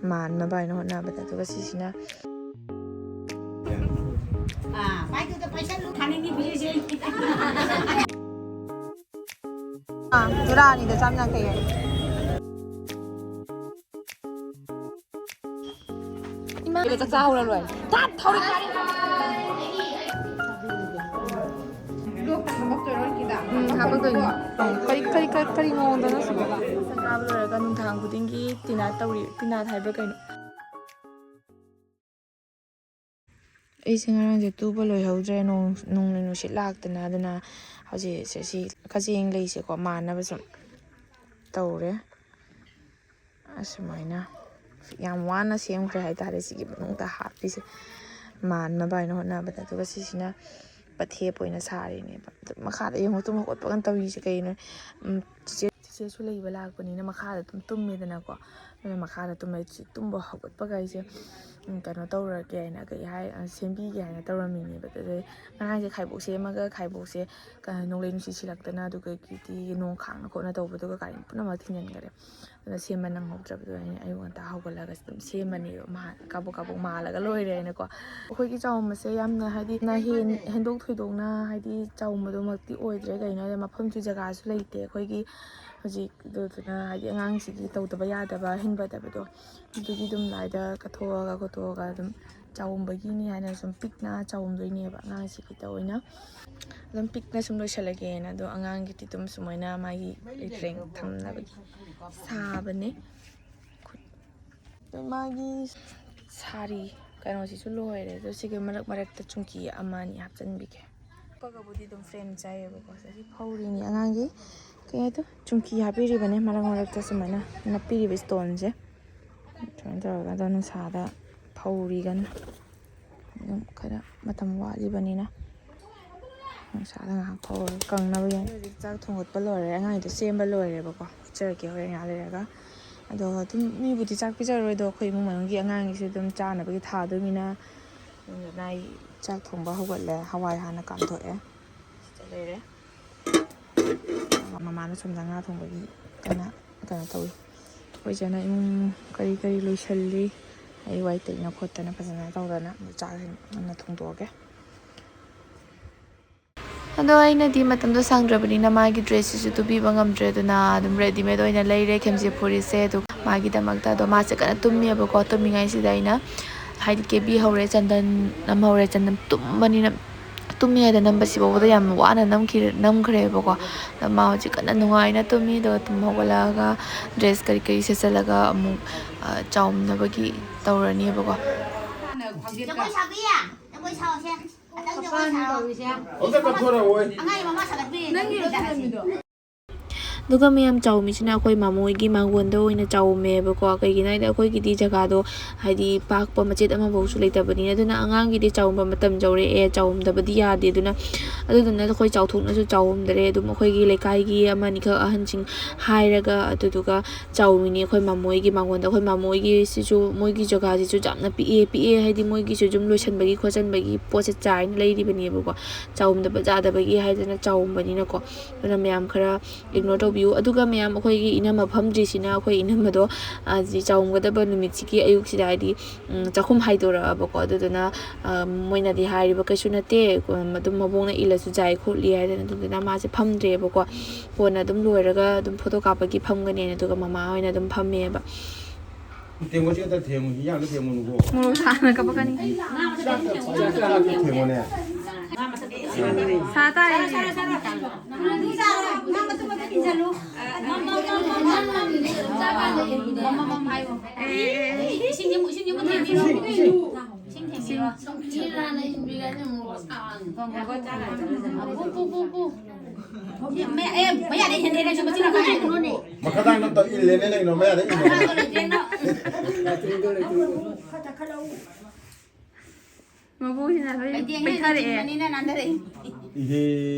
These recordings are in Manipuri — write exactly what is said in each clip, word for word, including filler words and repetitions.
ꯃꯥꯟꯅꯕ ꯍꯥꯏꯅ ꯍꯣꯠꯅꯕꯗ꯫ ꯑꯗꯨꯒ ꯁꯤꯁꯤꯅ ꯑꯥ, ꯖꯨꯔꯥ ꯑꯅꯤꯗ ꯆꯥꯝ ꯌꯥꯡꯈꯩ ꯍꯥꯏ꯫ ꯏꯃꯥ, ꯆꯥꯛ ꯆꯥꯍꯧꯔ ꯂꯣꯏꯔꯦ꯫ ꯊꯠ! ꯊꯧꯔꯤ ꯀꯥꯔꯤ꯫ ꯎꯝ, ꯍꯥꯄꯛꯇꯣꯏꯅꯤ꯫ ꯀꯔꯤ, ꯀꯔꯤ, ꯀꯔꯤ, ꯀꯔꯤ ꯃꯑꯣꯡꯗꯅꯣ ꯁꯤꯕꯣ? ꯆꯥꯛ ꯆꯥꯕ ꯂꯣꯏꯔꯒ ꯅꯨꯡꯗꯥꯡ ꯈꯨꯗꯤꯡꯒꯤ ꯇꯤꯅꯥ ꯇꯧꯔꯤ꯫ ꯇꯤꯅꯥ ꯍꯥꯏꯕ꯭ꯔꯥ ꯀꯩꯅꯣ? ꯑꯩꯁꯦ ꯉꯔꯥꯡꯁꯦ ꯇꯨꯕ ꯂꯣꯏꯍꯧꯗ꯭ꯔꯦ, ꯅꯣꯡ, ꯅꯣꯡꯂꯩ ꯅꯨꯡꯁꯤꯠ ꯂꯥꯛꯇꯅ꯫ ꯑꯗꯨꯅ ꯍꯧꯖꯤꯛꯁꯦ ꯁꯤ ꯀꯛꯆꯦꯡ ꯂꯩꯁꯦꯀꯣ, ꯃꯥꯟꯅꯕ ꯁꯨꯝ ꯇꯧꯔꯦ꯫ ꯑꯁꯨꯃꯥꯏꯅ ꯌꯥꯝ ꯋꯥꯅ ꯁꯦꯝꯈ꯭ꯔꯦ ꯍꯥꯏꯇꯥꯔꯦ꯫ ꯁꯤꯒꯤ ꯃꯅꯨꯡꯗ ꯍꯥꯞꯄꯤꯁꯦ ꯃꯥꯟꯅꯕ ꯍꯥꯏꯅ ꯍꯣꯠꯅꯕꯗ꯫ ꯑꯗꯨꯒ ꯁꯤꯁꯤꯅ ꯄꯊꯦꯞ ꯑꯣꯏꯅ ꯁꯥꯔꯤꯅꯦꯕ꯫ ꯑꯗꯨ ꯃꯈꯥꯗ ꯌꯦꯡꯉꯨ, ꯇꯨꯝ ꯍꯧꯒꯠꯄꯒ ꯇꯧꯔꯤꯁꯦ ꯀꯩꯅꯣ? ꯎꯝ, ꯆꯤꯆꯦ, ꯆꯤꯆꯦꯁꯨ ꯂꯩꯕ ꯂꯥꯛꯄꯅꯤꯅ ꯃꯈꯥꯗ ꯑꯗꯨꯝ ꯇꯨꯝꯃꯦꯗꯅꯀꯣ꯫ ꯑꯗꯨꯅ ꯃꯈꯥꯗ ꯇꯨꯝꯃꯦ꯫ ꯆꯤ-, ꯇꯨꯝꯕ ꯍꯧꯒꯠꯄꯒ ꯑꯩꯁꯦ, ꯎꯝ, ꯀꯩꯅꯣ ꯇꯧꯔꯒꯦ ꯍꯥꯏꯅ, ꯀꯩ ꯍꯥꯏ, ꯑ, ꯁꯦꯝꯕꯤꯒꯦ ꯍꯥꯏꯅ ꯇꯧꯔꯝꯃꯤꯅꯦꯕ꯫ ꯑꯗꯨꯗꯩ ꯉꯔꯥꯡꯁꯦ ꯈꯥꯏꯕꯣꯛ ꯁꯦꯝꯃꯒ, ꯈꯥꯏꯕꯣꯛꯁꯦ ꯀ-, ꯅꯣꯡꯂꯩ ꯅꯨꯡꯁꯤꯠ ꯁꯤꯜꯂꯛꯇꯅ, ꯑꯗꯨꯒ ꯀꯤꯇꯤ ꯅꯣꯡ ꯈꯥꯡꯅ ꯈꯣꯠꯅ ꯇꯧꯕꯗꯨꯒ ꯒꯥꯔꯤ ꯄꯨꯝꯅꯃꯛ ꯊꯤꯡꯖꯤꯟꯈꯔꯦ꯫ ꯑꯗꯨꯅ ꯁꯦꯝꯕ ꯅꯪꯍꯧꯗ꯭ꯔꯕꯗꯣ ꯑꯩꯅ ꯑꯌꯨꯛ ꯉꯟꯇꯥ ꯍꯧꯒꯠꯂꯒ ꯑꯗꯨꯝ ꯁꯦꯝꯃꯅꯦꯕ꯫ ꯃꯥ-, ꯀꯥꯕꯣꯛ ꯀꯥꯕꯣꯛ ꯃꯥꯜꯂꯒ ꯂꯣꯏꯔꯦ ꯍꯥꯏꯅꯀꯣ꯫ ꯑꯩꯈꯣꯏꯒꯤ ꯆꯥꯎꯝꯕꯁꯦ ꯌꯥꯝꯅ, ꯍꯥꯏꯗꯤ, ꯅ ꯍꯦꯟ-, ꯍꯦꯟꯗꯣꯛ ꯊꯣꯏꯗꯣꯛꯅ, ꯍꯥꯏꯗꯤ, ꯆꯥꯎꯝꯕꯗꯨꯃꯛꯇꯤ ꯑꯣꯏꯗ꯭ꯔꯦ꯫ ꯀꯩꯅꯣ ꯍꯥꯏꯗꯤ ꯃꯐꯝꯁꯨ ꯖꯒꯥꯁꯨ ꯂꯩꯇꯦ ꯑꯩꯈꯣꯏꯒꯤ ꯍꯧꯖꯤꯛ꯫ ꯑꯗꯨꯗꯨꯅ, ꯍꯥꯏꯗꯤ, ꯑꯉꯥꯡꯁꯤꯒꯤ ꯇꯧꯗꯕ ꯌꯥꯗꯕ, ꯍꯦꯟꯕꯗꯕꯗꯣ, ꯑꯗꯨꯒꯤ ꯑꯗꯨꯝ ꯂꯥꯏꯗ ꯀꯠꯊꯣꯛꯑꯒ ꯈꯣꯠꯇꯣꯛꯑꯒ ꯑꯗꯨꯝ ꯆꯥꯎꯝꯕꯒꯤꯅꯤ ꯍꯥꯏꯅ ꯁꯨꯝ ꯄꯤꯛꯅ ꯆꯥꯎꯝꯗꯣꯏꯅꯦꯕ ꯑꯉꯥꯡꯁꯤꯒꯤꯗ ꯑꯣꯏꯅ꯫ ꯑꯗꯨꯝ ꯄꯤꯛꯅ ꯁꯨꯝ ꯂꯣꯏꯁꯤꯜꯂꯒꯦꯅ꯫ ꯑꯗꯣ ꯑꯉꯥꯡꯒꯤꯗꯤ ꯑꯗꯨꯝ ꯁꯨꯃꯥꯏꯅ ꯃꯥꯒꯤ ꯔꯦꯡ ꯊꯝꯅꯕꯒꯤ ꯁꯥꯕꯅꯦ꯫ ꯑꯗꯣ ꯃꯥꯒꯤ ꯁꯥꯔꯤ ꯀꯩꯅꯣꯁꯤꯁꯨ ꯂꯣꯏꯔꯦ꯫ ꯑꯗꯣ ꯁꯤꯒꯤ ꯃꯔꯛ ꯃꯔꯛꯇ ꯆꯨꯝꯀꯤ ꯑꯃ ꯑꯅꯤ ꯍꯥꯞꯆꯤꯟꯕꯤꯒꯦ꯫ ꯀꯞꯄꯒꯕꯨꯗꯤ ꯑꯗꯨꯝ ꯐ꯭ꯔꯦꯝ ꯆꯥꯏꯌꯦꯕꯀꯣ꯫ ꯁꯤꯒꯤ ꯐꯧꯔꯤꯅꯤ ꯑꯉꯥꯡꯒꯤ꯫ ꯀꯩ ꯍꯥꯏꯗꯣ? ꯆꯨꯝꯀꯤ ꯍꯥꯞꯄꯤꯔꯤꯕꯅꯦ ꯃꯔꯛ ꯃꯔꯛꯇ ꯁꯨꯃꯥꯏꯅ ꯅꯞꯄꯤꯔꯤꯕ ꯏꯁꯇꯣꯟꯁꯦ꯫ ꯁꯨꯃꯥꯏꯅ ꯇꯧꯔꯒ ꯑꯗꯣ ꯅꯨꯡꯁꯥꯗ ꯐꯧꯔꯤꯒꯅ꯫ ꯑꯗꯨꯝ ꯈꯔ ꯃꯇꯝ ꯋꯥꯠꯂꯤꯕꯅꯤꯅ ꯅꯨꯡꯁꯥꯗ ꯉꯥꯏꯍꯥꯛ ꯐꯧꯔꯒ ꯀꯪꯅꯕ ꯌꯥꯏ꯫ ꯍꯧꯖꯤꯛ ꯆꯥꯛ ꯊꯣꯡꯒꯠꯄ ꯂꯣꯏꯔꯦ, ꯑꯉꯥꯡꯒꯤꯗꯣ ꯁꯦꯝꯕ ꯂꯣꯏꯔꯦꯕꯀꯣ꯫ ꯄꯤꯖꯔꯛꯀꯦ ꯍꯣꯔꯦꯟ ꯉꯥꯏꯍꯥꯛ ꯂꯩꯔꯒ꯫ ꯑꯗꯣ ꯑꯗꯨꯝ ꯃꯤꯕꯨꯗꯤ ꯆꯥꯛ ꯄꯤꯖꯔꯔꯣꯏꯗꯣ, ꯑꯩꯈꯣꯏ ꯏꯃꯨꯡ ꯃꯅꯨꯡꯒꯤ ꯑꯉꯥꯡꯒꯤꯁꯨ ꯑꯗꯨꯝ ꯆꯥꯅꯕꯒꯤ ꯊꯥꯗꯣꯏꯅꯤꯅ꯫ ꯑꯗꯨꯅ ꯑꯩ ꯆꯥꯛ ꯊꯣꯡꯕ ꯍꯧꯒꯠꯂꯦ꯫ ꯍꯋꯥꯏ ꯍꯥꯟꯅ ꯀꯥꯝꯊꯣꯛꯑꯦ꯫ ꯁꯤꯗ ꯂꯩꯔꯦ꯫ ꯃꯃꯥꯅ ꯁꯣꯝꯗ ꯉꯥ ꯊꯣꯡꯕꯒꯤ ꯀꯟꯅ ꯀꯩꯅꯣ ꯇꯧꯔꯤ꯫ ꯑꯩꯈꯣꯏ ꯆꯦꯅ ꯏꯃꯨꯡ ꯀꯔꯤ ꯀꯔꯤ ꯂꯣꯏꯁꯜꯂꯤ꯫ ꯑꯩ ꯋꯥꯏ ꯇꯩꯅ ꯈꯣꯠꯇꯅ ꯐꯖꯅ ꯇꯧꯗꯅ ꯆꯥꯛꯁꯦ ꯉꯟꯅ ꯊꯣꯡꯗꯣꯛꯑꯒꯦ꯫ ꯑꯗꯣ ꯑꯩꯅꯗꯤ ꯃꯇꯝꯗꯣ ꯁꯪꯗ꯭ꯔꯕꯅꯤꯅ ꯃꯥꯒꯤ ꯗ꯭ꯔꯦꯁꯁꯤꯁꯨ ꯇꯨꯕꯤꯕ ꯉꯝꯗ꯭ꯔꯦ, ꯑꯗꯨꯅ ꯑꯗꯨꯝ ꯔꯦꯗꯤꯃꯦꯗ ꯑꯣꯏꯅ ꯂꯩꯔꯦ ꯈꯦꯝꯖꯦ ꯐꯨꯔꯤꯠꯁꯦ꯫ ꯑꯗꯨ ꯃꯥꯒꯤꯗꯃꯛꯇ, ꯑꯗꯣ ꯃꯥꯁꯦ ꯀꯟꯅ ꯇꯨꯝꯃꯦꯕꯀꯣ꯫ ꯇꯨꯝꯃꯤꯉꯩꯁꯤꯗ ꯑꯩꯅ ꯍꯥꯏꯗꯤ ꯀꯦꯕꯤ ꯍꯧꯔꯦ, ꯆꯟꯗꯟ ꯅꯝꯍꯧꯔꯦ꯫ ꯆꯟꯗꯟ ꯇꯨꯝꯕꯅꯤꯅ, ꯇꯨꯝꯃꯤꯉꯩꯗ ꯅꯝꯕꯁꯤꯐꯥꯎꯕꯗ ꯌꯥꯝ ꯋꯥꯅ ꯅꯝꯈꯤ-, ꯅꯝꯈ꯭ꯔꯦꯕꯀꯣ꯫ ꯑꯗꯣ ꯃꯥ ꯍꯧꯖꯤꯛ ꯀꯟꯅ ꯅꯨꯡꯉꯥꯏꯅ ꯇꯨꯝꯃꯤ꯫ ꯑꯗꯨꯒ ꯇꯨꯝ ꯍꯧꯒꯠꯂꯛꯑꯒ ꯗ꯭ꯔꯦꯁ ꯀꯔꯤ ꯀꯔꯤ ꯁꯦꯠꯆꯜꯂꯒ ꯑꯃꯨꯛ, ꯑ, ꯆꯥꯎꯅꯕꯒꯤ ꯇꯧꯔꯅꯦꯕꯀꯣ꯫ ꯖꯒꯣꯏ ꯁꯥꯕꯤ, ꯖꯒꯣꯏ ꯁꯥꯎꯁꯦ꯫ ꯑꯝꯇ ꯀꯠꯊꯣꯔꯛꯑꯣꯏ꯫ ꯑꯉꯥꯡꯒꯤ ꯃꯃꯥ ꯁꯥꯒꯠꯄꯤꯔꯦ꯫ ꯅꯪꯒꯤꯔꯣ ꯁꯥꯒꯠꯄꯤꯗꯣ? ꯑꯗꯨꯒ ꯃꯌꯥꯝ ꯆꯥꯎꯃꯤꯁꯤꯅ ꯑꯩꯈꯣꯏ ꯃꯥꯃꯣ ꯍꯣꯏꯒꯤ ꯃꯥꯡꯒꯣꯟꯗ ꯑꯣꯏꯅ ꯆꯥꯎꯃꯦꯕꯀꯣ꯫ ꯀꯩꯒꯤꯅꯣ ꯍꯥꯏꯗꯤ ꯑꯩꯈꯣꯏꯒꯤꯗꯤ ꯖꯒꯥꯗꯣ ꯍꯥꯏꯗꯤ ꯄꯥꯛꯄ ꯃꯆꯦꯠ ꯑꯃꯐꯧꯁꯨ ꯂꯩꯇꯕꯅꯤꯅ, ꯑꯗꯨꯅ ꯑꯉꯥꯡꯒꯤꯗꯤ ꯆꯥꯎꯝꯕ ꯃꯇꯝ ꯌꯧꯔꯛꯑꯦ, ꯆꯥꯎꯝꯗꯕꯗꯤ ꯌꯥꯗꯦ꯫ ꯑꯗꯨꯅ, ꯑꯗꯨꯗꯨꯅ ꯑꯩꯈꯣꯏ ꯆꯥꯎꯊꯣꯛꯅꯁꯨ ꯆꯥꯎꯝꯗꯔꯦ꯫ ꯑꯗꯨꯝ ꯑꯩꯈꯣꯏꯒꯤ ꯂꯩꯀꯥꯏꯒꯤ ꯑꯃꯅꯤꯈꯛ ꯑꯍꯟꯁꯤꯡ ꯍꯥꯏꯔꯒ, ꯑꯗꯨꯗꯨꯒ ꯆꯥꯎꯃꯤꯅꯤ ꯑꯩꯈꯣꯏ ꯃꯥꯃꯣ ꯍꯣꯏꯒꯤ ꯃꯥꯡꯒꯣꯟꯗ꯫ ꯑꯩꯈꯣꯏ ꯃꯥꯃꯣ ꯍꯣꯏꯒꯤꯁꯤꯁꯨ, ꯃꯣꯏꯒꯤ ꯖꯒꯥꯁꯤꯁꯨ ꯌꯥꯝꯅ ꯄꯤꯛꯑꯦ, ꯄꯤꯛꯑꯦ ꯍꯥꯏꯗꯤ ꯃꯣꯏꯒꯤꯁꯨ ꯌꯨꯝ ꯂꯣꯏꯁꯟꯕꯒꯤ ꯈꯣꯠꯆꯟꯕꯒꯤ ꯄꯣꯠꯁꯦ ꯆꯥꯏꯅ ꯂꯩꯔꯤꯕꯅꯦꯕꯀꯣ꯫ ꯆꯥꯎꯝꯗꯕ ꯌꯥꯗꯕꯒꯤ ꯍꯥꯏꯗꯅ ꯆꯥꯎꯝꯕꯅꯤꯅꯀꯣ꯫ ꯑꯗꯨꯅ ꯃꯌꯥꯝ ꯈꯔ ꯏꯒꯅꯣꯔ ꯇꯧꯕꯤꯌꯨ꯫ ꯑꯗꯨꯒ ꯃꯌꯥꯝ ꯑꯩꯈꯣꯏꯒꯤ ꯏꯅꯝꯃ ꯐꯝꯗ꯭ꯔꯤꯁꯤꯅ ꯑꯩꯈꯣꯏ ꯏꯅꯝꯃꯗꯣ, ꯑ, ꯆꯥꯎꯝꯒꯗꯕ ꯅꯨꯃꯤꯠꯁꯤꯒꯤ ꯑꯌꯨꯛꯁꯤꯗ ꯍꯥꯏꯗꯤ, ꯎꯝ, ꯆꯥꯛꯈꯨꯝ ꯍꯥꯏꯗꯣꯔꯛꯑꯕꯀꯣ꯫ ꯑꯗꯨꯗꯨꯅ, ꯑ, ꯃꯣꯏꯅꯗꯤ ꯍꯥꯏꯔꯤꯕ ꯀꯩꯁꯨ ꯅꯠꯇꯦ, ꯑꯗꯨꯝ ꯃꯕꯣꯛꯅ ꯏꯜꯂꯁꯨ ꯌꯥꯏ ꯈꯣꯠꯂꯤ ꯍꯥꯏꯗꯅ꯫ ꯑꯗꯨꯗꯨꯅ ꯃꯥꯁꯦ ꯐꯝꯗ꯭ꯔꯦꯕꯀꯣ꯫ ꯀꯣꯟꯅ ꯑꯗꯨꯝ ꯂꯣꯏꯔꯒ ꯑꯗꯨꯝ ꯐꯣꯇꯣ ꯀꯥꯞꯄꯒꯤ ꯐꯝꯒꯅꯦꯅ, ꯑꯗꯨꯒ ꯃꯃꯥ ꯍꯣꯏꯅ ꯑꯗꯨꯝ ꯐꯝꯃꯦꯕ꯫ ꯊꯦꯡꯉꯣ, ꯁꯤ ꯈꯛꯇ ꯊꯦꯡꯉꯣ, ꯍꯤꯟꯖꯥꯡꯗꯣ ꯊꯦꯡꯉꯣ ꯅꯨꯀꯣ꯫ ꯃꯣꯔꯣꯛ ꯁꯥꯅ ꯀꯞꯄꯛꯀꯅꯤ꯫ ꯆꯥꯛ ꯆꯥꯛ ꯊꯦꯡꯉꯣꯅꯦ꯫ ꯁꯥ ꯇꯥꯏꯌꯦ꯫ ꯏꯁꯤꯡ ꯑꯃꯨꯛ, ꯏꯁꯤꯡ ꯑꯃꯨꯛ ꯊꯦꯡꯕꯤꯔꯣ꯫ ꯏꯁꯤꯡ ꯊꯦꯡꯕꯤꯔꯣ꯫ ꯄꯨ, ꯄꯨ, ꯄꯨ, ꯄꯨ꯫ ꯃꯌꯥ-, ꯑꯦ, ꯃꯌꯥꯗ ꯍꯦꯟꯗꯦ ꯅꯪꯁꯨ ꯃꯆꯤꯟ ꯃꯈꯥ ꯍꯦꯟꯒꯅꯨꯅꯦ꯫ ꯃꯈꯥꯗꯥꯡ ꯅꯠꯇ ꯏꯜꯂꯦꯅꯦ ꯅꯪꯅ ꯃꯌꯥꯗ ꯏꯜꯂꯦ꯫ ꯃꯕꯨꯡꯁꯤꯅ ꯂꯣꯏ ꯂꯩꯇꯦ, ꯑꯉꯥꯡ ꯄꯩꯊꯔꯛꯑꯦ꯫ ꯆꯤꯡꯕꯅꯤꯅ ꯅꯥꯟꯊꯔꯛꯏ꯫ ꯏꯍꯦ꯫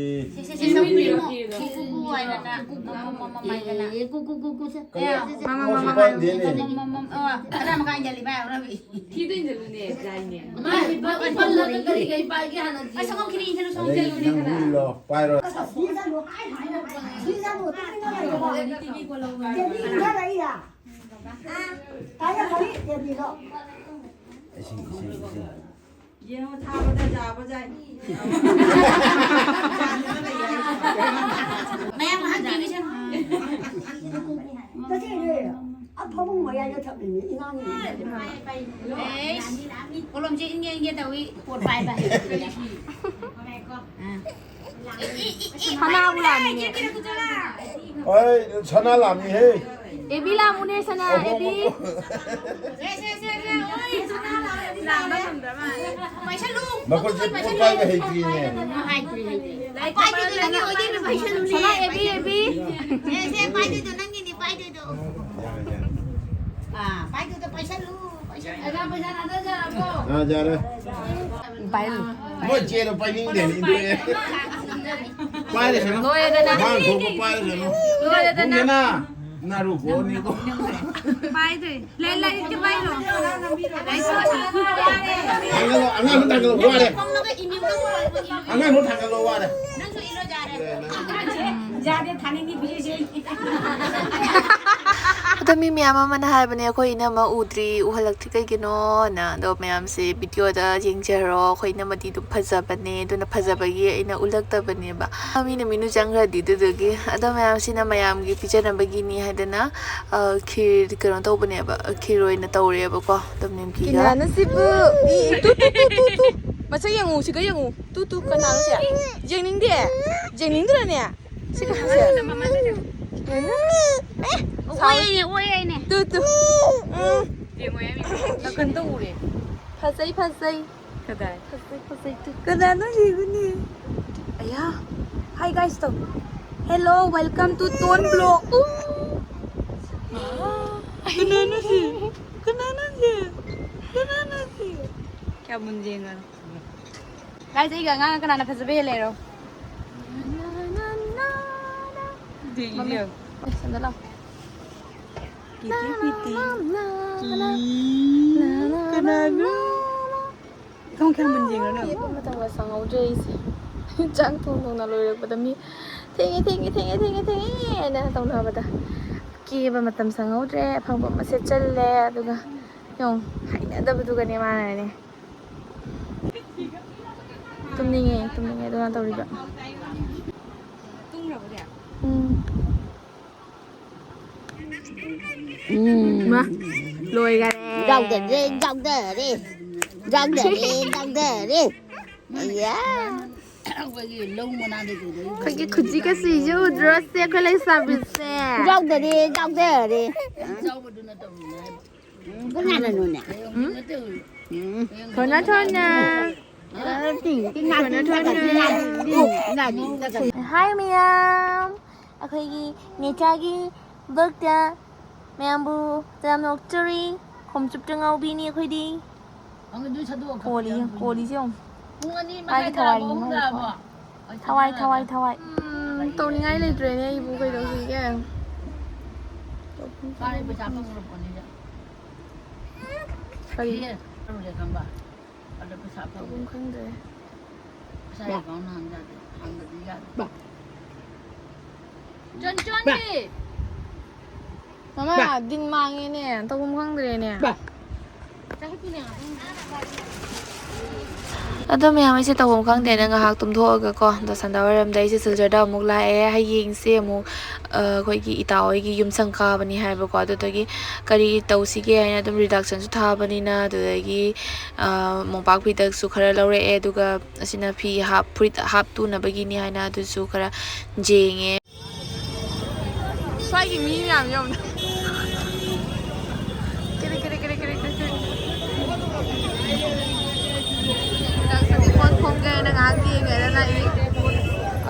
ꯁꯦ, ꯁꯦ, ꯁꯦ, ꯁꯦ, ꯁꯦ, ꯀꯨ, ꯀꯨ, ꯀꯨ ꯍꯥꯏꯗꯅ, ꯀꯨ, ꯀꯨ, ꯀꯨ, ꯃꯃꯝ ꯍꯥꯏꯗꯅ꯫ ꯑꯦ, ꯀꯨ, ꯀꯨ, ꯀꯨ, ꯀꯨ, ꯁꯦ꯫ ꯀꯩꯅꯣ? ꯑꯦ꯫ ꯃꯃꯝ, ꯃꯃꯝ ꯍꯥꯏꯌꯣ꯫ ꯃꯃꯝ, ꯃꯃꯝ, ꯑ, ꯑꯗꯥ ꯃꯈꯥ ꯏꯟꯖꯜꯂꯤ, ꯃꯌꯥꯝ ꯔꯕꯤ꯫ ꯊꯤꯗꯣꯏꯅꯦ, ꯌꯥꯏꯅꯦ꯫ ꯃꯥ ꯏꯄꯜ-, ꯏꯄꯜꯂꯒ ꯀꯔꯤ ꯀꯔꯤ ꯄꯥꯏꯒꯦ ꯍꯥꯟꯅ ꯌꯦꯡꯉꯣ꯫ ꯑꯁ, ꯑꯉꯝ ꯈꯤꯇꯪ ꯏꯟꯁꯤꯜꯂꯨ, ꯁꯣꯝ ꯑꯗꯩ ꯏꯟꯁꯤꯜꯂꯨꯅꯦ ꯅꯪ ꯈꯔ꯫ ꯍꯨꯏ ꯂꯣ, ꯄꯥꯏꯔꯣ꯫ ꯑꯁ, ꯁꯤꯖꯅꯨ, ꯍꯥꯏ, ꯍꯥꯏ, ꯍꯥꯏ꯫ ꯁꯤꯖꯅꯨ, ꯇꯨꯃꯤꯟꯅ ꯂꯩꯔꯣ꯫ ꯇꯤꯚꯤ ꯏꯟꯊꯔꯛꯏꯔꯥ? ꯏꯁꯤꯡ, ꯏꯁꯤꯡ, ꯏꯁꯤꯡ꯫ ꯌꯦꯡꯉꯣ, ꯊꯥꯕꯗ ꯌꯥꯕ ꯌꯥꯏ꯫ ꯃꯌꯥꯝ ꯍꯥꯞꯄꯤꯒꯦ ꯁꯦ꯫ ꯇꯁꯦꯡꯅꯦ꯫ ꯑ, ꯐꯃꯨꯡ ꯃꯌꯥꯏꯗ ꯊꯝꯃꯤꯅꯦ, ꯏꯉꯥꯡꯅꯦ꯫ ꯑꯦꯁ, ꯀꯣꯂꯣꯝꯁꯦ ꯏꯟꯒꯦ ꯏꯟꯒꯦ ꯇꯧꯏ, ꯄꯣꯠ ꯄꯥꯏꯕ ꯍꯩꯇꯦ꯫ ꯑꯥ꯫ ꯁꯅꯥꯕꯨ ꯂꯥꯛꯅꯤꯡꯉꯦ꯫ ꯍꯣꯏ, ꯁꯅꯥ ꯂꯥꯛꯅꯤꯍꯦ꯫ ꯑꯦꯕꯤ ꯂꯥꯛꯎꯅꯦ, ꯁꯅꯥ, ꯑꯣꯍꯣ, ꯑꯦꯕꯤ꯫ ꯃꯈꯣꯏ꯫ ꯄꯥꯏꯁꯜꯂꯨ꯫ ꯃꯈꯣꯏꯁꯦ ꯄꯣꯠ ꯄꯥꯏꯕ ꯍꯩꯇ꯭ꯔꯤꯅꯦ꯫ ꯍꯩꯇ꯭ꯔꯤ, ꯍꯩꯇ꯭ꯔꯤ꯫ ꯄꯥꯏꯗꯣꯏꯗꯣ ꯅꯪꯒꯤ ꯑꯣꯏꯗꯣꯏꯅꯦ, ꯄꯥꯏꯁꯜꯂꯨꯅꯦ꯫ ꯁꯅꯥ, ꯑꯦꯕꯤ, ꯑꯦꯕꯤ꯫ ꯁꯦ, ꯁꯦ, ꯄꯥꯏꯗꯣꯏꯗꯣ ꯅꯪꯒꯤꯅꯦ, ꯄꯥꯏꯗꯣꯏꯗꯣ꯫ ꯌꯥꯔꯦ, ꯌꯥꯔꯦ꯫ ꯑꯥ, ꯄꯥꯏꯗꯣꯏꯗꯣ ꯄꯥꯏꯁꯜꯂꯨ, ꯄꯥꯏꯁꯜꯂꯨ꯫ ꯑꯥ, ꯌꯥꯔꯦ꯫ ꯄꯥꯏꯔꯨ꯫ ꯃꯣꯏ ꯆꯦꯗꯣ ꯄꯥꯏꯅꯤꯡꯗꯦꯅꯦ, ꯏꯟꯗꯣꯛꯑꯦ꯫ ꯄꯥꯏꯔꯁꯅꯨ꯫ ꯂꯣꯏꯔꯦꯗꯅ꯫ ꯃꯥꯅ ꯊꯣꯛꯄ ꯄꯥꯏꯔꯁꯅꯨ꯫ ꯂꯣꯏꯔꯦꯗꯅ꯫ ꯄꯨꯡꯁꯤꯅ ꯅꯥꯔꯨ ꯀꯣꯛꯑꯅꯤꯀꯣ꯫ ꯄꯥꯏꯗꯣꯏ꯫ ꯂꯩ-, ꯂꯥꯏꯔꯤꯛꯇꯤ ꯄꯥꯏꯔꯣ꯫ ꯂꯥꯏꯔꯤꯛꯇꯤ ꯄꯥꯏꯔꯣ꯫ ꯊꯥꯡꯒꯠꯂꯣ, ꯑꯉꯥꯡꯗꯣ ꯊꯥꯡꯒꯠꯂꯣ, ꯋꯥꯔꯦ꯫ ꯑꯉꯥꯡꯗꯣ ꯊꯥꯡꯒꯠꯂꯣ, ꯋꯥꯔꯦ꯫ ꯌꯥꯗꯦ, ꯊꯥꯅꯤꯡꯗꯦ, ꯄꯤꯔꯁꯦ꯫ ꯑꯗꯣ ꯃꯤ ꯃꯌꯥꯝ ꯑꯃꯅ ꯍꯥꯏꯕꯅꯦ, ꯑꯩꯈꯣꯏ ꯏꯅꯝꯃ ꯎꯗ꯭ꯔꯤ, ꯎꯍꯜꯂꯛꯇ꯭ꯔꯤ ꯀꯩꯒꯤꯅꯣꯅ꯫ ꯑꯗꯣ ꯃꯌꯥꯝꯁꯦ ꯚꯤꯗꯤꯑꯣꯗ ꯌꯦꯡꯖꯔꯣ, ꯑꯩꯈꯣꯏ ꯏꯅꯝꯃꯗꯤ ꯑꯗꯨꯝ ꯐꯖꯕꯅꯦ, ꯑꯗꯨꯅ ꯐꯖꯕꯒꯤ ꯑꯩꯅ ꯎꯠꯂꯛꯇꯕꯅꯦꯕ꯫ ꯃꯤꯅ ꯃꯤꯅꯨ ꯆꯪꯈ꯭ꯔꯗꯤ, ꯑꯗꯨꯗꯨꯒꯤ꯫ ꯑꯗꯣ ꯃꯌꯥꯝꯁꯤꯅ ꯃꯌꯥꯝꯒꯤ ꯄꯤꯖꯅꯕꯒꯤꯅꯤ ꯍꯥꯏꯗꯅ, ꯑ, ꯈꯤꯔ ꯀꯩꯅꯣ ꯇꯧꯕꯅꯦꯕ, ꯈꯤꯔ ꯑꯣꯏꯅ ꯇꯧꯔꯦꯕꯀꯣ꯫ ꯑꯗꯨꯝ ꯅꯤꯝꯀꯤꯒ꯫ ꯀꯅꯥꯅꯣ ꯁꯤꯕꯨ? ꯏ, ꯏ, ꯇꯨ, ꯇꯨ, ꯇꯨ, ꯇꯨ, ꯇꯨ꯫ ꯃꯁꯛ ꯌꯦꯡꯉꯨ, ꯁꯤꯒ ꯌꯦꯡꯉꯨ꯫ ꯇꯨ, ꯇꯨ, ꯀꯅꯥꯅꯣ ꯁꯦ? ꯌꯦꯡꯅꯤꯡꯗꯦ? ꯌꯦꯡꯅꯤꯡꯗ꯭ꯔꯅꯦ? ꯁꯤ ꯀꯅꯥꯅꯣ ꯁꯦ? ꯑꯦ, ꯑꯣꯏ ꯁꯥꯎ-, ꯍꯥꯏꯅꯦ, ꯑꯣꯏ ꯍꯥꯏꯅꯦ꯫ ꯇꯨ, ꯇꯨ꯫ ꯎꯝ꯫ ꯌꯦꯡꯉꯣ, ꯌꯦꯡꯉꯣ꯫ ꯅꯥꯀꯟꯗ ꯎꯔꯦ꯫ ꯐꯖꯩ, ꯐꯖꯩ꯫ ꯀꯗꯥꯏ? ꯐꯖꯩ, ꯐꯖꯩ, ꯇꯨ꯫ ꯀꯅꯥꯅꯣ ꯌꯦꯡꯉꯨꯅꯦ? ꯑꯌꯥ꯫ Hi guys ꯇꯧ꯫ Hello, welcome to Ton Vlog꯫ ꯎ꯫ ꯀꯅꯥꯅꯣ ꯁꯤ? ꯀꯅꯥꯅꯣ ꯁꯤ? ꯀꯅꯥꯅꯣ ꯁꯤ? ꯀꯌꯥ ꯃꯨꯟ ꯌꯦꯡꯉꯅꯣ? Guys, ꯑꯩꯒ ꯑꯉꯥꯡ ꯀꯅꯥꯅ ꯐꯖꯕ ꯍꯦꯜꯂꯦꯔꯣ? ꯌꯦꯡꯉꯤ, ꯃꯝꯃꯦ꯫ ꯌꯦꯡꯉꯤ꯫ ꯑꯦ, ꯁꯣꯝꯗ ꯂꯥꯎ꯫ ꯀꯤꯇꯤ, ꯀꯤꯇꯤ꯫ ꯀꯤ-, ꯀꯅꯥꯅꯣ? ꯏꯀꯪ ꯀꯌꯥꯝ ꯃꯨꯟ ꯌꯦꯡꯉꯅꯣ? ꯌꯦꯠꯄ ꯃꯇꯝꯒ ꯁꯪꯍꯧꯗ꯭ꯔꯦ ꯑꯩꯁꯦ꯫ ꯆꯥꯛ ꯊꯣꯡ ꯊꯣꯡꯅ ꯂꯣꯏꯔꯛꯄꯗ ꯃꯤ "ꯊꯦꯡꯉꯦ, ꯊꯦꯡꯉꯦ, ꯊꯦꯡꯉꯦ, ꯊꯦꯡꯉꯦ, ꯊꯦꯡꯉꯦ" ꯍꯥꯏꯅ ꯇꯧꯅꯕꯗ꯫ ꯀꯦꯕ ꯃꯇꯝ ꯁꯪꯍꯧꯗ꯭ꯔꯦ, ꯑꯐꯪꯕ ꯑꯃ ꯁꯦꯠꯆꯜꯂꯦ, ꯑꯗꯨꯒ ꯌꯦꯡꯉꯨ, ꯍꯩꯅꯗꯕꯗꯨꯒꯅꯦ ꯃꯥꯅꯅꯦ꯫ ꯇꯨꯝꯅꯤꯡꯉꯦ, ꯇꯨꯝꯅꯤꯡꯉꯦ, ꯑꯗꯨꯅ ꯇꯧꯔꯤꯕ꯫ ꯎꯝ꯫ ꯎꯝ꯫ ꯃꯥ, ꯂꯣꯏꯈꯔꯦ꯫ ꯌꯥꯎꯗꯔꯦ, ꯌꯥꯎꯗꯔꯦ꯫ ꯌꯥꯎꯗꯔꯦ, ꯌꯥꯎꯗꯔꯦ꯫ ꯑꯌꯥ꯫ ꯑꯩꯈꯣꯏꯒꯤ ꯂꯧ ꯃꯅꯥꯗ ꯀꯩꯗꯧ ꯑꯩꯈꯣꯏꯒꯤ ꯈꯨꯖꯤ ꯀꯁꯤꯁꯦ ꯎꯗ꯭ꯔꯣ ꯁꯦ, ꯑꯩꯈꯣꯏ ꯂꯩꯁꯥꯕꯤꯁꯦ? ꯌꯥꯎꯗꯔꯦ, ꯌꯥꯎꯗꯔꯦ꯫ ꯆꯥꯎꯕꯗꯨꯅ ꯇꯧꯔꯤꯅꯦ ꯍꯥꯏꯕ꯫ ꯎꯝ, ꯀꯅꯥꯅꯅꯣꯅꯦ? ꯎꯝ? ꯎꯝ꯫ ꯊꯣꯏꯅ, ꯊꯣꯏꯅ꯫ ꯑ, ꯇꯤꯡ, ꯇꯤꯡ, ꯊꯣꯏꯅ, ꯇꯤꯡ, ꯊꯣꯏꯅ꯫ ꯇꯤꯡ, ꯇꯤꯡ, ꯇꯤꯡ꯫ ꯍꯥꯏ ꯃꯌꯥꯝ, ꯑꯩꯈꯣꯏꯒꯤ ꯅꯦꯆꯥꯒꯤ ꯕ꯭ꯂꯣꯛꯇ ꯃꯌꯥꯝꯕꯨ ꯇꯔꯥꯝꯅ ꯑꯣꯛꯆꯔꯤ꯫ ꯈꯣꯝꯆꯨꯞꯇ ꯉꯥꯎꯕꯤꯅꯤ ꯑꯩꯈꯣꯏꯗꯤ꯫ ꯀꯣꯂꯤ, ꯀꯣꯂꯤꯁꯦ ꯌꯦꯡꯉꯨ꯫ ꯄꯨꯡ ꯑꯅꯤ ꯃꯥꯒꯤ ꯃꯈꯥꯏ ꯊꯋꯥꯏ ꯇꯥꯔꯕꯣ, ꯑꯍꯨꯝ ꯅꯤꯡꯕ ꯇꯥꯔꯕꯣ? ꯊꯋꯥꯏ꯫ ꯊꯋꯥꯏ, ꯊꯋꯥꯏ, ꯊꯋꯥꯏ꯫ ꯎꯝ, ꯇꯧꯅꯤꯡꯉꯥꯏ ꯂꯩꯇ꯭ꯔꯦꯅꯦ ꯑꯩꯕꯨ, ꯀꯩꯗꯧꯁꯤꯒꯦ? ꯃꯥꯅꯦ, ꯄꯩꯁꯥ ꯐꯪꯉꯨꯔꯛꯄꯅꯤꯗ꯫ ꯀꯔꯤ? ꯁꯤ ꯇꯧꯔꯦ ꯈꯪꯕ? ꯑꯗ ꯄꯩꯁꯥ ꯐꯪꯉꯦ꯫ ꯇꯧꯐꯝ ꯈꯪꯗ꯭ꯔꯦ꯫ ꯄꯩꯁꯥ account ꯍꯥꯡ ꯌꯥꯗꯦ, ꯍꯥꯡꯗꯗꯤ ꯌꯥꯗꯦ꯫ ꯆꯟ ꯆꯟꯗꯤ! ꯃꯃꯥ, ꯕꯥ꯫ ꯗꯤꯟ ꯃꯥꯡꯉꯦꯅꯦ, ꯇꯧꯐꯝ ꯈꯪꯗ꯭ꯔꯦꯅꯦ꯫ ꯕꯥ꯫ ꯑꯗꯣ ꯃꯌꯥꯝ, ꯑꯩꯁꯦ ꯇꯧꯐꯝ ꯈꯪꯗꯦꯅ ꯉꯥꯏꯍꯥꯛ ꯇꯨꯝꯊꯣꯛꯑꯒꯀꯣ, ꯑꯗꯣ ꯁꯟꯗꯥ ꯋꯥꯏꯔꯝꯗ ꯑꯩꯁꯦ ꯁꯤꯜꯆꯔꯗ ꯑꯃꯨꯛ ꯂꯥꯛꯑꯦ꯫ ꯍꯌꯦꯡꯁꯦ ꯑꯃꯨꯛ, ꯑ, ꯑꯩꯈꯣꯏꯒꯤ ꯏꯇꯥ ꯍꯣꯏꯒꯤ ꯌꯨꯝ ꯁꯪꯒꯥꯕꯅꯤ ꯍꯥꯏꯕꯀꯣ, ꯑꯗꯨꯗꯒꯤ ꯀꯔꯤ ꯇꯧꯁꯤꯒꯦ ꯍꯥꯏꯅ ꯑꯗꯨꯝ reduction ꯁꯨ ꯊꯥꯕꯅꯤꯅ, ꯑꯗꯨꯗꯒꯤ, ꯑ, ꯃꯣꯝꯄꯥꯛ ꯐꯤꯗꯛꯁꯨ ꯈꯔ ꯂꯧꯔꯛꯑꯦ, ꯑꯗꯨꯒ ꯑꯁꯤꯅ ꯐꯤ ꯍꯥꯞ-, ꯐꯨꯔꯤꯠ ꯍꯥꯞꯇꯨꯅꯕꯒꯤꯅꯤ ꯍꯥꯏꯅ ꯑꯗꯨꯁꯨ ꯈꯔ ꯌꯦꯡꯉꯦ꯫ ꯁ꯭ꯋꯥꯏꯒꯤ ꯃꯤ ꯃꯌꯥꯝ ꯌꯦꯡꯉꯨꯅꯦ꯫ ꯀꯤꯔꯤ, ꯀꯤꯔꯤ, ꯀꯤꯔꯤ, ꯀꯤꯔꯤ, ꯀꯤꯔꯤ, ꯀꯤꯔꯤ꯫ ꯍꯟꯗꯛꯁꯨ ꯄꯣꯠ ꯈꯣꯝꯒꯦ ꯍꯥꯏꯅ ꯉꯥꯏꯍꯥꯛ ꯌꯦꯡꯉꯦꯗꯅ ꯑꯩ꯫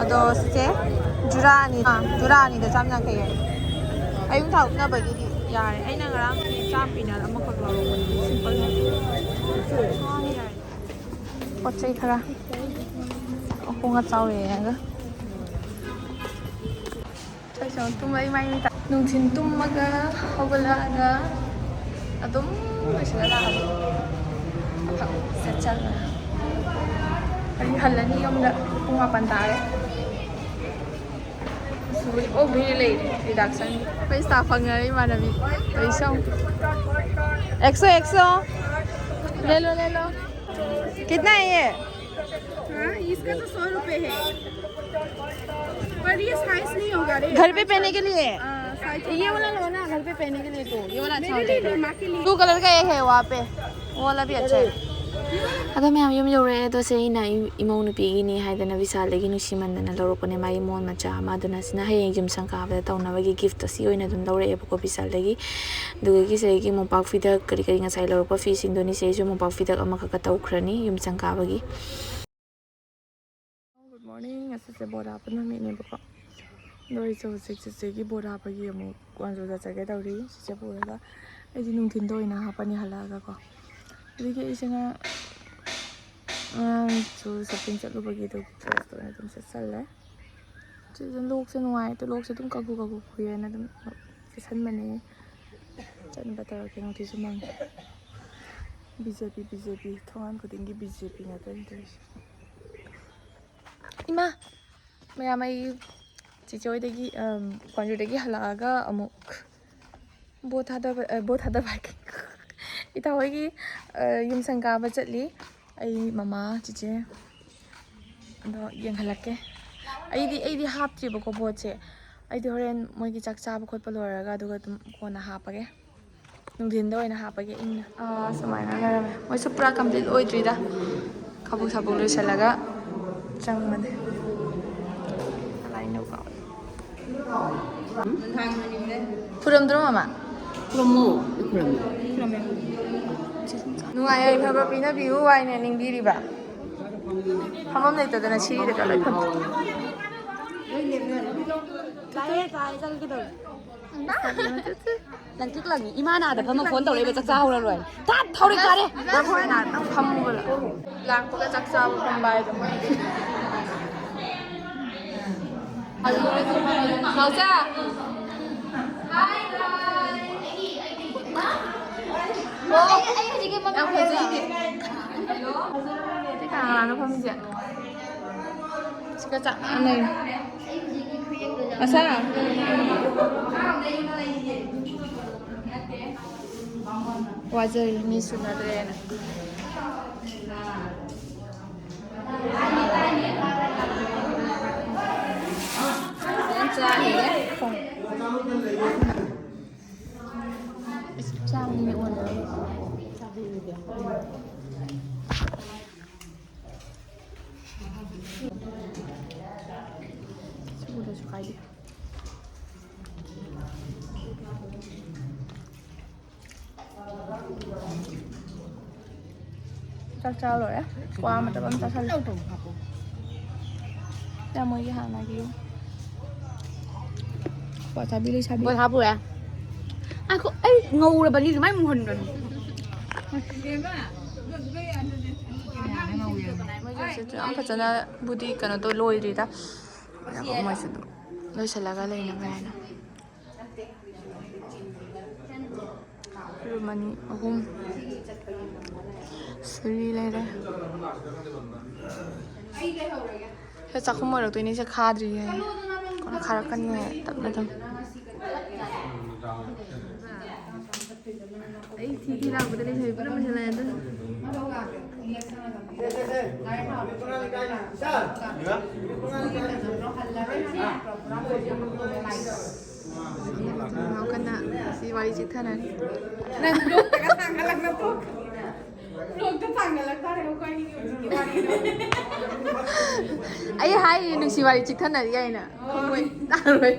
ꯑꯗꯣ ꯁꯤꯁꯦ ꯖꯨꯔꯥ ꯑꯅꯤ, ꯑꯥ, ꯖꯨꯔꯥ ꯑꯅꯤꯗ ꯆꯥꯝ ꯌꯥꯡꯈꯩ ꯍꯥꯏ꯫ ꯑꯌꯨꯛ ꯊꯥꯎ ꯎꯠꯅꯕꯒꯤꯗꯤ ꯌꯥꯔꯦ꯫ ꯑꯩꯅ ꯉꯔꯥꯡ ꯆꯥꯝ ꯄꯤꯅ ꯑꯃꯈꯛ ꯂꯧꯔꯛꯄꯅꯦ꯫ ꯁꯤꯝꯄꯜ ꯌꯥꯔꯦ꯫ ꯄꯣꯠ ꯆꯩ ꯈꯔ ꯑꯍꯣꯡ ꯑꯆꯥꯎ ꯌꯦꯡꯉꯒ꯫ ꯑꯩꯁꯨ ꯇꯨꯝꯕ ꯏꯃꯥꯏ ꯃꯤꯠ ꯇꯥ-, ꯅꯨꯡꯊꯤꯟ ꯇꯨꯝꯃꯒ ꯍꯧꯒꯠꯂꯛꯑꯒ ꯑꯗꯨꯝ ꯂꯣꯏꯁꯤꯜꯂ ꯂꯥꯛꯑꯕ꯫ ꯑꯐꯛ ꯁꯦꯠꯆꯜꯂꯒ꯫ ꯑꯩ ꯍꯜꯂꯅꯤ ꯌꯨꯝꯗ꯫ ꯄꯨꯡ ꯃꯥꯄꯟ ꯇꯥꯔꯦ꯫ ꯑꯣ, ꯚꯤꯔ ꯂꯩꯔꯤ, ꯔꯤꯗꯛꯁꯟ꯫ ꯑꯩꯈꯣꯏ ꯁ꯭ꯇꯥꯐ ꯐꯪꯉꯔꯦ, ꯏꯃꯥꯟꯅꯕꯤ꯫ ꯂꯩꯁꯧ꯫ ꯑꯦꯛꯁꯣ, ꯑꯦꯛꯁꯣ꯫ ले लो, ले लो। कितना है ये? हाँ, इसका तो सौ रुपये है। पर ये साइज नहीं होगा रे। घर पे पहनने के लिए? हाँ, साइज ये वाला लो ना, घर पे पहनने के लिए तो। ये वाला अच्छा नहीं, होता है। नहीं, माँ के लिए। ब्लू कलर का एक है वहाँ पे, वो वाला भी अच्छा है। ꯑꯗꯣ ꯃꯌꯥꯝ ꯌꯨꯝ ꯌꯧꯔꯛꯑꯦ꯫ ꯑꯗꯣ ꯁꯦ ꯑꯩꯅ ꯏ-, ꯏꯃꯧ ꯅꯨꯄꯤꯒꯤꯅꯤ ꯍꯥꯏꯗꯅ ꯕꯤꯁꯥꯜꯗꯒꯤ ꯅꯨꯡꯁꯤꯃꯟꯗꯅ ꯂꯧꯔꯛꯄꯅꯦ, ꯃꯥꯒꯤ ꯃꯣꯟ ꯃꯆꯥ ꯑꯃ꯫ ꯑꯗꯨꯅ ꯁꯤꯅ ꯍꯌꯦꯡ ꯌꯨꯝꯁꯪ ꯀꯥꯕꯗ ꯇꯧꯅꯕꯒꯤ ꯒꯤꯐꯇꯣ ꯁꯤ ꯑꯣꯏꯅ ꯑꯗꯨꯝ ꯂꯧꯔꯛꯑꯦꯕꯀꯣ ꯕꯤꯁꯥꯜꯗꯒꯤ꯫ ꯑꯗꯨꯒ ꯁꯤꯗꯒꯤ ꯃꯣꯝꯄꯥꯛ ꯐꯤꯗꯛ ꯀꯔꯤ ꯀꯔꯤ ꯉꯁꯥꯏ ꯂꯧꯔꯛꯄ ꯐꯤꯁꯤꯡꯗꯨꯅꯤ꯫ ꯁꯤꯗꯩꯁꯨ ꯃꯣꯝꯄꯥꯛ ꯐꯤꯗꯛ ꯑꯃꯈꯛꯀ ꯇꯧꯈ꯭ꯔꯅꯤ ꯌꯨꯝꯁꯪ ꯀꯥꯕꯒꯤ꯫ Good morning. ꯉꯁꯤꯁꯦ ꯕꯣꯔꯥ ꯍꯥꯞꯄ ꯅꯨꯃꯤꯠꯅꯦꯕꯀꯣ꯫ ꯑꯗꯣ ꯑꯩꯁꯦ ꯍꯧꯖꯤꯛ ꯆꯤꯆꯦꯒꯤ ꯕꯣꯔꯥ ꯍꯥꯞꯄꯒꯤ ꯑꯃꯨꯛ ꯀ꯭ꯋꯥꯟꯖꯨꯗ ꯆꯠꯀꯦ ꯇꯧꯔꯤ꯫ ꯆꯤꯆꯦ ꯄꯨꯔꯒ ꯑꯩꯗꯤ ꯅꯨꯡꯊꯤꯟꯗ ꯑꯣꯏꯅ ꯍꯥꯞꯄꯅꯤ ꯍꯜꯂꯛꯑꯒꯀꯣ꯫ ꯑꯗꯒꯤ ꯑꯩꯁꯦ ꯉꯔꯥꯡ, ꯉꯔꯥꯡꯁꯨ ꯁꯣꯄꯤꯡ ꯆꯠꯂꯨꯕꯒꯤ ꯑꯗꯨꯒꯤ ꯗ꯭ꯔꯦꯁꯇꯣ ꯑꯣꯏꯅ ꯑꯗꯨꯝ ꯁꯦꯠꯆꯜꯂꯦ꯫ ꯁꯤꯁꯦ ꯂꯣꯛꯁꯦ ꯅꯨꯡꯉꯥꯏꯇꯦ, ꯂꯣꯛꯁꯦ ꯑꯗꯨꯝ ꯀꯥꯕꯨ ꯀꯥꯕꯨ ꯈꯨꯏꯌꯦꯅ ꯑꯗꯨꯝ ꯀꯦꯁꯟꯕꯅꯦ꯫ ꯆꯠꯅꯕ ꯇꯧꯔꯒꯦ, ꯅꯨꯡꯊꯤꯜꯁꯨ ꯃꯪꯉꯦ꯫ ꯕꯤ ꯖꯦ ꯄꯤ, ꯕꯤ ꯖꯦ ꯄꯤ, ꯊꯣꯡꯒꯥꯟ ꯈꯨꯗꯤꯡꯒꯤ ꯕꯤ ꯖꯦ ꯄꯤ ꯉꯥꯛꯇꯅꯤ ꯇꯧꯔꯤꯁꯦ꯫ ꯏꯃꯥ! ꯃꯌꯥꯝ, ꯑꯩ ꯆꯤꯆꯦ ꯍꯣꯏꯗꯒꯤ, ꯑꯝ, ꯀ꯭ꯋꯥꯟꯖꯨꯗꯒꯤ ꯍꯜꯂꯛꯑꯒ ꯑꯃꯨꯛ ꯕꯣꯠ ꯊꯥꯗꯕ, ꯑ, ꯕꯣꯠ ꯊꯥꯗꯕ ꯍꯥꯏ꯫ ꯏꯇꯥ ꯍꯣꯏꯒꯤ, ꯑ, ꯌꯨꯝꯁꯪ ꯀꯥꯕ ꯆꯠꯂꯤ꯫ ꯑꯩ, ꯃꯃꯥ, ꯆꯤꯆꯦ꯫ ꯑꯗꯣ ꯌꯦꯡꯍꯜꯂꯛꯀꯦ꯫ ꯑꯩꯗꯤ, ꯑꯩꯗꯤ ꯍꯥꯞꯇ꯭ꯔꯤꯕꯀꯣ ꯕꯣꯠꯁꯦ꯫ ꯑꯩꯗꯤ ꯍꯣꯔꯦꯟ ꯃꯣꯏꯒꯤ ꯆꯥꯛ ꯆꯥꯕ ꯈꯣꯠꯄ ꯂꯣꯏꯔꯒ ꯑꯗꯨꯒ ꯑꯗꯨꯝ ꯀꯣꯟꯅ ꯍꯥꯞꯄꯒꯦ꯫ ꯅꯨꯡꯊꯤꯟꯗ ꯑꯣꯏꯅ ꯍꯥꯞꯄꯒꯦ ꯏꯪꯅ꯫ ꯑꯥ, ꯁꯨꯃꯥꯏꯅ ꯂꯩꯔꯝꯃꯦ꯫ ꯃꯣꯏꯁꯨ ꯄꯨꯔꯥ complete ꯑꯣꯏꯗ꯭ꯔꯤꯗ꯫ ꯀꯥꯕꯣꯛ ꯁꯥꯕꯣꯛ ꯂꯣꯏꯁꯤꯜꯂꯒ ꯆꯪꯕꯅꯦ꯫ ꯂꯥꯏꯅꯧ ꯀꯥꯎꯔꯦ꯫ ꯐꯨꯔꯝꯗ꯭ꯔꯣ, ꯃꯃꯥ? ꯈꯨꯔꯨꯝꯃꯣ꯫ ꯑꯩ ꯈꯨꯔꯨꯝꯃꯣ꯫ ꯅꯨꯡꯉꯥꯏ ꯌꯥꯏꯐꯕ ꯄꯤꯅꯕꯤꯌꯨ ꯍꯥꯏꯅ ꯅꯤꯡꯕꯤꯔꯤꯕ꯫ ꯐꯝꯐꯝ ꯂꯩꯇꯗꯅ ꯁꯤꯔꯤꯗꯒ ꯂꯣꯏ ꯐꯝ-, ꯇꯥꯏꯌꯦ, ꯇꯥꯏꯌꯦ, ꯆꯠꯂꯒꯦ ꯇꯧꯔꯤ꯫ ꯂꯪꯇ꯭ꯔꯤꯛ ꯂꯪꯉꯤ꯫ ꯏꯃꯥꯅ ꯑꯥꯗ ꯐꯝꯃ ꯐꯣꯟ ꯇꯧꯔꯛꯏꯕ, ꯆꯥꯛ ꯆꯥꯍꯧꯔꯔꯣꯏ꯫ ꯊꯠ, ꯊꯧꯔꯤ ꯀꯥꯔꯦ꯫ ꯅꯪ ꯍꯣꯏ ꯉꯥꯏꯍꯥꯛꯇꯪ ꯐꯝꯃꯨꯕ ꯂꯥꯛ-, ꯂꯥꯛꯄꯒ ꯆꯥꯛ ꯆꯥꯕ ꯐꯝꯕ ꯍꯥꯏꯗꯣ꯫ ꯃꯥꯎꯆꯥ! ꯑꯣ, ꯑꯩ ꯍꯧꯖꯤꯛꯀꯤ ꯃꯃꯤꯡ ꯌꯥꯝ ꯐꯖꯩꯅꯦ꯫ ꯁꯤ ꯀꯅꯥ ꯀꯅꯥꯅꯣ ꯐꯝꯃꯤꯁꯦ? ꯁꯤꯒ ꯆꯞ ꯃꯥꯟꯅꯩ꯫ ꯑꯁꯥ꯫ ꯋꯥꯖꯔꯤ ꯃꯤ ꯁꯨꯅꯗ꯭ꯔꯦꯅ꯫ ꯐꯖꯅ ꯆꯥꯈꯤꯒꯦ꯫ ꯆꯥꯕꯗꯤ ꯑꯣꯟꯗꯕ꯫ ꯁꯤꯕꯨꯗꯁꯨ ꯀꯥꯏꯗꯦ꯫ ꯆꯥꯛ ꯆꯥ ꯂꯣꯏꯔꯦ꯫ ꯀ꯭ꯋꯥ ꯃꯇꯞ ꯑꯃ ꯆꯥꯁꯜꯂꯦ꯫ ꯌꯥꯝ ꯃꯣꯏꯒꯤ ꯍꯥꯟꯅꯒꯤ ꯀ꯭ꯋꯥ ꯆꯥꯕꯤ ꯂꯩꯁꯥꯕꯤ꯫ ꯕꯣꯜ ꯍꯥꯞꯄꯨꯔꯦ꯫ ꯉꯥꯏꯈꯣ, ꯑꯩ ꯉꯧꯔꯕꯅꯤ, ꯑꯗꯨꯃꯥꯏꯅ ꯃꯨꯍꯟꯒꯅꯨ꯫ ꯃꯣꯏꯒꯤ ꯍꯧꯖꯤꯛ ꯌꯥꯝ ꯐꯖꯅꯕꯨꯗꯤ ꯀꯩꯅꯣ ꯇꯧ ꯂꯣꯏꯗ꯭ꯔꯤꯗ꯫ ꯉꯥꯏꯈꯣ, ꯃꯣꯏꯁꯨ ꯑꯗꯨꯝ ꯂꯣꯏꯁꯤꯜꯂꯒ ꯂꯩꯅꯕ ꯍꯥꯏꯅ꯫ ꯔꯨꯝ ꯑꯅꯤ, ꯑꯍꯨꯝ, ꯁꯤꯔꯤ ꯂꯩꯔꯦ꯫ ꯁꯤ ꯆꯥꯛꯈꯨꯝ ꯑꯣꯏꯔꯛꯇꯣꯏꯅꯦ, ꯁꯤ ꯈꯥꯗ꯭ꯔꯤꯌꯦ꯫ ꯀꯣꯟꯅ ꯈꯥꯔꯛꯀꯅꯤ ꯍꯥꯏ, ꯇꯞꯅ ꯇꯞꯅ꯫ ꯑꯩ ꯊꯤ ꯊꯤ ꯂꯥꯎꯕꯗ ꯂꯩꯍꯧꯕꯅ ꯃꯨꯟꯁꯤꯜꯂꯛꯑꯦ ꯑꯗꯨ꯫ ꯀꯟꯅ ꯁꯤ ꯋꯥꯔꯤ ꯆꯤꯛꯊꯅꯔꯤ꯫ ꯅꯪ ꯕ꯭ꯂꯣꯛꯇꯒ ꯊꯥꯡꯒꯠꯂꯛꯅꯕ꯭ꯔꯣ? ꯕ꯭ꯂꯣꯛꯇ ꯊꯥꯡꯒꯠꯂꯛ ꯇꯥꯔꯦ ꯑꯩꯈꯣꯏ ꯑꯅꯤꯒꯤ ꯍꯧꯖꯤꯛꯀꯤ ꯋꯥꯔꯤꯗꯣ꯫ ꯑꯩ ꯍꯥꯏꯔꯤ ꯅꯨꯡꯁꯤ ꯋꯥꯔꯤ ꯆꯤꯛꯊꯅꯔꯤ ꯍꯥꯏꯅ꯫ ꯈꯨꯝꯃꯣꯏ, ꯇꯥꯔꯣꯏ꯫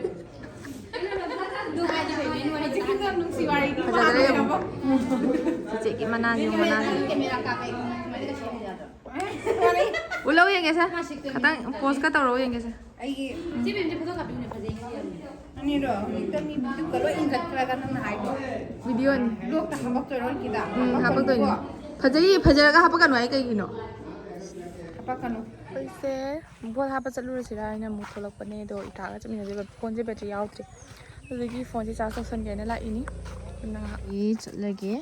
ꯍꯧꯖꯤꯛꯀꯤꯗꯣ ꯅꯨꯡꯁꯤ ꯋꯥꯔꯤꯗꯤ ꯐꯖꯗ꯭ꯔꯦ ꯌꯦꯡꯉꯣ꯫ ꯃꯅꯥꯁꯦ ꯌꯦꯡꯉꯣ, ꯃꯅꯥꯁꯦ꯫ ꯀꯦꯃꯦꯔꯥ ꯀꯥꯞꯄꯦ꯫ ꯎꯠꯂꯧ ꯌꯦꯡꯒꯦꯁꯦ꯫ ꯈꯇꯪ ꯄꯣꯁꯀ ꯇꯧꯔꯧ ꯌꯦꯡꯒꯦꯁꯦ꯫ ꯑꯩꯒꯤ ꯆꯦ ꯃꯦꯝꯁꯦ ꯐꯣꯇꯣ ꯀꯥꯞꯄꯤꯌꯨꯅꯦ, ꯐꯖꯩ ꯉꯁꯤ ꯌꯥꯝꯅ꯫ ꯑꯅꯤꯔꯣ? ꯍꯧꯖꯤꯛꯇ ꯃꯤ ꯕꯤꯗꯤꯑꯣꯒ ꯂꯣꯏ ꯏꯟꯈꯠꯈ꯭ꯔꯒ ꯅꯪꯅ ꯍꯥꯏꯗꯣ꯫ ꯕꯤꯗꯤꯑꯣꯅꯤ꯫ ꯕ꯭ꯂꯣꯛꯇ ꯍꯥꯄꯛꯇꯣꯏꯔꯣ ꯑꯩꯒꯤꯗ? ꯎꯝ, ꯍꯥꯄꯛꯇꯣꯏꯅꯤ꯫ ꯍꯥꯄꯛꯀꯅꯨꯀꯣ꯫ ꯐꯖꯩ, ꯐꯖꯔꯒ ꯍꯥꯄꯛꯀꯅꯨ ꯍꯥꯏ ꯀꯩꯒꯤꯅꯣ? ꯍꯥꯄꯛꯀꯅꯨ꯫ ꯑꯩꯈꯣꯏꯁꯦ ꯕꯣꯜ ꯍꯥꯞꯄ ꯆꯠꯂꯨꯔꯁꯤꯔꯥ ꯍꯥꯏꯅ ꯑꯃꯨꯛ ꯊꯣꯛꯂꯛꯄꯅꯦ, ꯑꯗꯣ ꯏꯇꯥꯒ ꯆꯠꯃꯤꯟꯅꯗꯣꯏꯕ꯫ ꯐꯣꯟꯁꯦ ꯕꯦꯇ꯭ꯔꯤ ꯌꯥꯎꯗ꯭ꯔꯦ, ꯑꯗꯨꯗꯒꯤ ꯐꯣꯟꯁꯦ ꯆꯥꯔꯖ ꯇꯧꯁꯟꯒꯦꯅ ꯂꯥꯛꯏꯅꯤ꯫ ꯑꯗꯨꯅ ꯉꯥꯏꯍꯥꯛ ꯑꯩ ꯆꯠꯂꯒꯦ꯫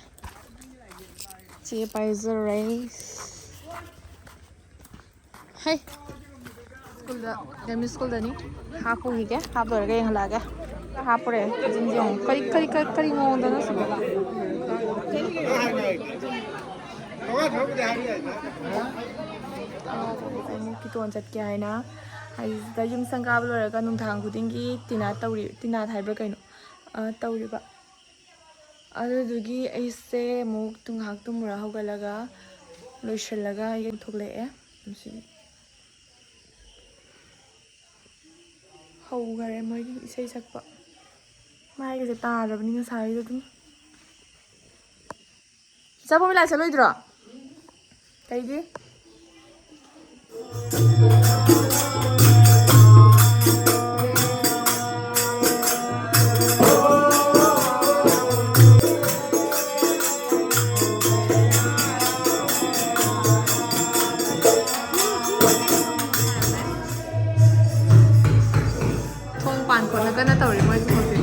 ꯆꯦ ꯄꯥꯏꯖꯔꯦ꯫ ꯍꯩ꯫ ꯁ꯭ꯀꯨꯜꯗ, ꯑꯦꯝ ꯏ ꯁ꯭ꯀꯨꯜꯗꯅꯤ꯫ ꯍꯥꯞꯄꯨꯈꯤꯒꯦ, ꯍꯥꯞ ꯂꯣꯏꯔꯒ ꯌꯦꯡꯍꯜꯂꯛꯑꯒꯦ꯫ ꯍꯥꯞꯄꯨꯔꯦ, ꯈꯨꯖꯤꯟꯁꯦ ꯌꯦꯡꯉꯨ꯫ ꯀꯔꯤ, ꯀꯔꯤ, ꯀꯔꯤ, ꯀꯔꯤ ꯃꯑꯣꯡꯗꯅꯣ ꯁꯤꯕꯣ? ꯑꯉꯧꯕ ꯈꯨꯖꯤꯟ ꯑꯃꯨꯛ ꯀꯤꯇꯣꯟ ꯆꯠꯀꯦ ꯍꯥꯏꯅ ꯍꯥꯏꯁꯤꯗ ꯌꯨꯝ ꯁꯪꯒꯥꯕ ꯂꯣꯏꯔꯒ ꯅꯨꯡꯗꯥꯡ ꯈꯨꯗꯤꯡꯒꯤ ꯇꯤꯅꯥꯠ ꯇꯧꯔꯤ, ꯇꯤꯅꯥꯠ ꯍꯥꯏꯕ꯭ꯔꯥ ꯀꯩꯅꯣ? ꯑ, ꯇꯧꯔꯤꯕ꯫ ꯑꯗꯨꯗꯨꯒꯤ ꯑꯩꯁꯦ ꯑꯃꯨꯛ ꯉꯥꯏꯍꯥꯛ ꯇꯨꯝꯃꯨꯔ ꯍꯧꯒꯠꯂꯒ ꯂꯣꯏꯁꯤꯜꯂꯒ ꯑꯩ ꯊꯣꯛꯂꯛꯑꯦ꯫ ꯁꯤ ꯍꯧꯈꯔꯦ ꯃꯣꯏꯒꯤ ꯏꯁꯩ ꯁꯛꯄ꯫ ꯃꯥꯏꯒꯁꯦ ꯇꯥꯔꯕꯅꯤ ꯉꯁꯥꯏꯒꯤꯗꯣ ꯑꯗꯨꯝ꯫ ꯆꯥꯛ ꯄꯣꯝꯃꯤ ꯂꯥꯏ ꯆꯠꯂꯣꯏꯗ꯭ꯔꯣ? ꯀꯩꯒꯤ? ꯊꯣꯡ ꯄꯥꯟ ꯈꯣꯠꯅ ꯀꯟꯅ ꯇꯧꯔꯤ ꯃꯣꯏꯁꯨ ꯍꯧꯖꯤꯛ꯫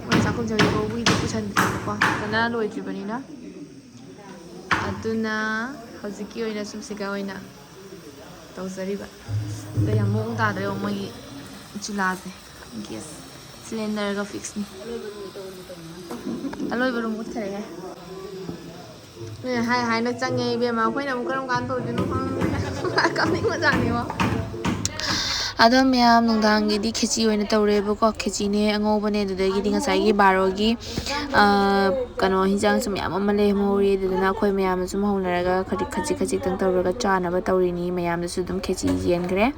ꯃꯣꯏ ꯆꯥꯛꯈꯨꯝ ꯆꯪꯉꯛꯄ ꯍꯨꯏꯗꯤ ꯄꯨꯁꯟꯗ꯭ꯔꯤꯕꯀꯣ, ꯐꯖꯅ ꯂꯣꯏꯗ꯭ꯔꯤꯕꯅꯤꯅ꯫ ꯑꯗꯨꯅ ꯍꯧꯖꯤꯛꯀꯤ ꯑꯣꯏꯅ ꯁꯨꯝ ꯁꯤꯒ ꯑꯣꯏꯅ ꯇꯧꯖꯔꯤꯕ꯫ ꯑꯗꯣ ꯌꯥꯝ ꯃꯑꯣꯡ ꯇꯥꯗ꯭ꯔꯦ ꯃꯣꯏꯒꯤ ꯆꯨꯂꯥꯁꯦ꯫ ꯒ꯭ꯌꯥꯁ ꯁꯤꯂꯤꯟꯗꯔꯒ ꯐꯤꯛꯁꯅꯤ꯫ ꯑꯂꯣꯏꯕ ꯔꯨꯝ ꯎꯠꯈ꯭ꯔꯦꯍꯦ꯫ ꯅꯣꯏꯅ ꯍꯥꯏ ꯍꯥꯏꯅ ꯆꯪꯉꯦ ꯏꯕꯦꯝꯃ, ꯑꯩꯈꯣꯏꯅ ꯑꯃꯨꯛ ꯀꯔꯝ ꯀꯥꯟꯗ ꯇꯧꯗꯣꯏꯅꯣ ꯈꯪꯗꯦ꯫ ꯀꯞꯅꯤꯡꯕꯖꯥꯠꯅꯤꯉꯣ꯫ ꯑꯗꯣ ꯃꯌꯥꯝ ꯅꯨꯡꯗꯥꯡꯒꯤꯗꯤ ꯈꯦꯆꯤ ꯑꯣꯏꯅ ꯇꯧꯔꯦꯕꯀꯣ꯫ ꯈꯦꯆꯤꯅꯦ, ꯑꯉꯧꯕꯅꯦ, ꯑꯗꯨꯗꯒꯤꯗꯤ ꯉꯁꯥꯏꯒꯤ ꯕꯥꯔꯣꯒꯤ, ꯑ, ꯀꯩꯅꯣ, ꯍꯤꯟꯖꯥꯡꯁꯨ ꯃꯌꯥꯝ ꯑꯃ ꯂꯩꯍꯧꯔꯤ꯫ ꯑꯗꯨꯗꯨꯅ ꯑꯩꯈꯣꯏ ꯃꯌꯥꯝꯅ ꯁꯨꯝ ꯍꯧꯅꯔꯒ ꯈꯖꯤꯛ ꯈꯖꯤꯛ ꯈꯖꯤꯛꯇꯪ ꯇꯧꯔꯒ ꯆꯥꯅꯕ ꯇꯧꯔꯤꯅꯤ꯫ ꯃꯌꯥꯝꯗꯁꯨ ꯑꯗꯨꯝ ꯈꯦꯆꯤ ꯌꯦꯟꯈ꯭ꯔꯦ꯫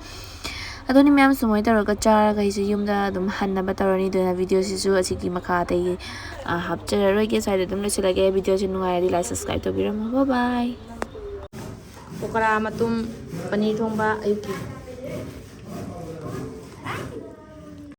ꯑꯗꯨꯅꯤ ꯃꯌꯥꯝ ꯁꯨꯃꯥꯏꯅ ꯇꯧꯔꯒ ꯆꯥꯔꯒ ꯑꯩꯁꯦ ꯌꯨꯝꯗ ꯑꯗꯨꯝ ꯍꯟꯅꯕ ꯇꯧꯔꯅꯤ꯫ ꯑꯗꯨꯅ ꯚꯤꯗꯤꯑꯣꯁꯤꯁꯨ ꯑꯁꯤꯒꯤ ꯃꯈꯥ ꯑꯇꯩ, ꯑ, ꯍꯥꯞꯆꯔꯔꯣꯏꯒꯦ꯫ ꯁ꯭ꯋꯥꯏꯗ ꯑꯗꯨꯝ ꯂꯣꯏꯁꯤꯜꯂꯒꯦ꯫ ꯚꯤꯗꯤꯑꯣꯁꯤ ꯅꯨꯡꯉꯥꯏꯔꯗꯤ like, subscribe ꯇꯧꯕꯤꯔꯝꯃꯣ꯫ Bye bye꯫ ꯄꯀꯣꯔꯥ ꯃꯇꯨꯝ, ꯄꯅꯤꯔ ꯊꯣꯡꯕ ꯑꯌꯨꯛꯀꯤ꯫